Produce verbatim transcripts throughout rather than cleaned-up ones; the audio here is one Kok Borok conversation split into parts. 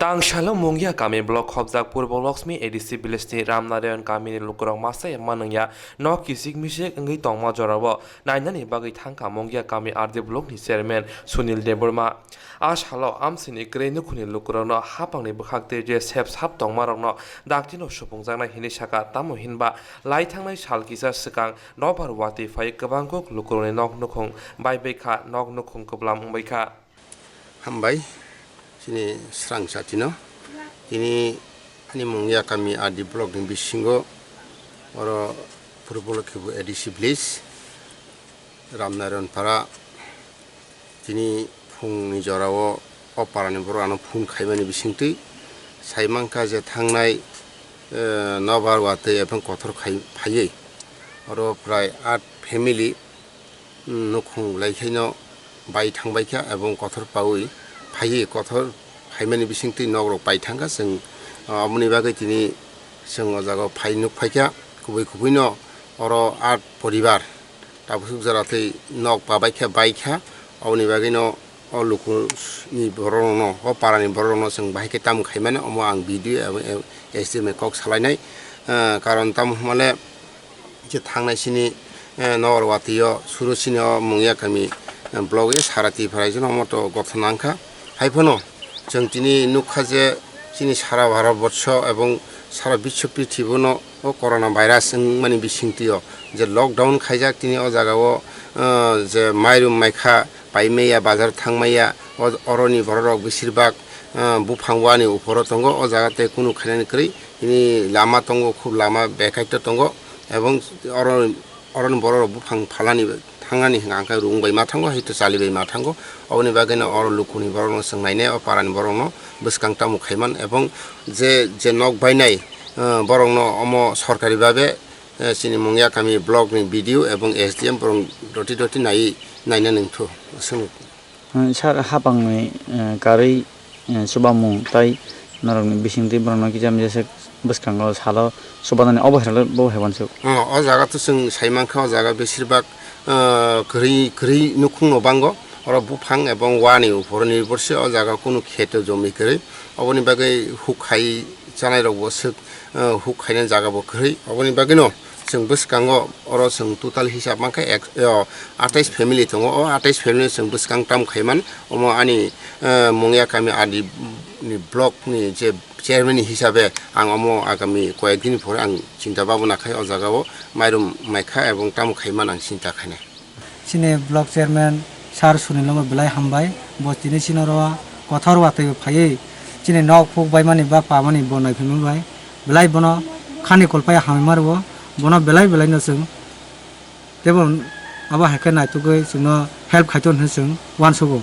Tangsalo Mungia kami block khobjak Purbo Lakshmi A D C village ni Ramnarayan kami ni lukurok masa ya manungya nok kisik misik wngwi tongma jorao nainani bagwi thangkha Mungia kami R D block ni chairman Sunil Debbarma. A salo amsini kwrwi nukhungni lukurokno hapangni bwkhak tei je sep sap tongmarokno daktino supungjaknai hinwi sakha, tamo hinba lai thangnai sal kisa swkang nobar watwi phai kwbang kok lukurokni nok nukhung bai bai kha, nok nukhung kwblam wngbai kha. Hambai, chini srang chatino. Tini ani Mungia kami R D block ni bisingo oro Purbo Lakhibu A D C village, Ramnarayan Para. Tini phungni jorao o parani borok ano phone khaimani bisingtwi sai mankha je thangnai, eh, nobar watwi epheng kothor khai phaiwi oro prai aat family, mm, nukhung laikhaino bai thangbaikha ebong kothor paui phaiwi kothor phaimani bisingtwi nokrok pai thangkha. Chwng, ah, aboni bagwi tini chwng o jaga o phai nukphaikha, kubui kubuino oro aat poribar tabuk jora twi nok pabaikha, baikha, aboni bagwino o lukuni borokno, o parani borokno chwng bahai khe tamo khaimani, omo ang B D O abo, abo S D M kok salainai, ah, karon tamo hwnmale je thangnai sini, eh, nobar watwi o suru sini o Mungia kami, eh, block e sara Tripura raijo no moto gotho nangkha. Hai phano chwng tini nukha je chini sara Bharat borsho ebong sara biswo prithibi no o corona virus wngmani bisingtwi o je lockdown khaijak tini o jaga o, eh, je mairum maikha paimaya bazar thangmaya o, oroni borok rok besir bak, eh, buphang wani uphoro tongo o jaga tei kunu khainani kwrwi. Tini lama tongo, khub lama bekaito tongo, ebong oro, oroni borok rok buphang phalani thangani hwnka hwnkhe rung bai ma thango, hai to chali bai ma thango. Oboni bagwino oro lukuni borok no chwng nainai, o parani borok no bwskang tamo khaiman, ebong je, je nok bainai, eh, borok no omo sorkari babe, eh, chini Mungia kami block ni B D O ebong S D M borok doti doti nai, naina nangthu. Aswk. Hmm, sir, hapangni, eh, karwi, eh, chubamung tai norokni bisingtwi borokno kisa misa se bwskango salo chubanani obo hai rwle bo hai wansuk. Oh, o jaga to chwng sai mankha, o jaga besir bak, eh, kwrwi, kwrwi nukhungno bango. Oro buphang ebong wani uphoro nirbor se o jaga kunu kheto jomi kwrwi. Oboni bagwi huk khai chanai rokbo swk, eh, huk khaina jaga bo kwrwi. Oboni bagwino chwng bwskango oro chwng total hisab mankha ek, o, atais family tongo. O atais family chwng bwskang tam khaiman. Omo ani, eh, Mungia kami R D ni block ni je chairman ni hisabe ang omo agami koyek din ni pore ang chinta babona khai o jaga o mairum maikha ebong tam khaiman ang chinta khainai. Chini block chairman sir Sunil no belai hambai, bo tini chini oro kothor watwi phaiwi chini nok phuk baimani ba pamani bo naiphimani bai belai bono khani kolpai hamwi ma rwo, bono belai belai no chwng teibo abo hai khe naitugwi chwngno help khaito hinwi chwng uansugo.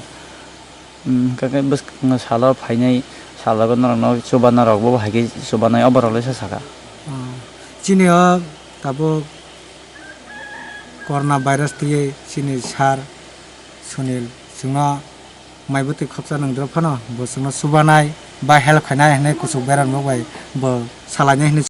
Hmm, hwnkhe bwskango salo phainai salogo norokno chubanarok bo hai khe chubanai oborok le sa sakha. Ah, chini o tabuk corona virus twiwi chini sir Sunil chwngno mai bwtwi khopsa nangdrop phano bo chwngno chubanai ba help khainai hinwi kuchuk berang rok bai bo salainai hinwi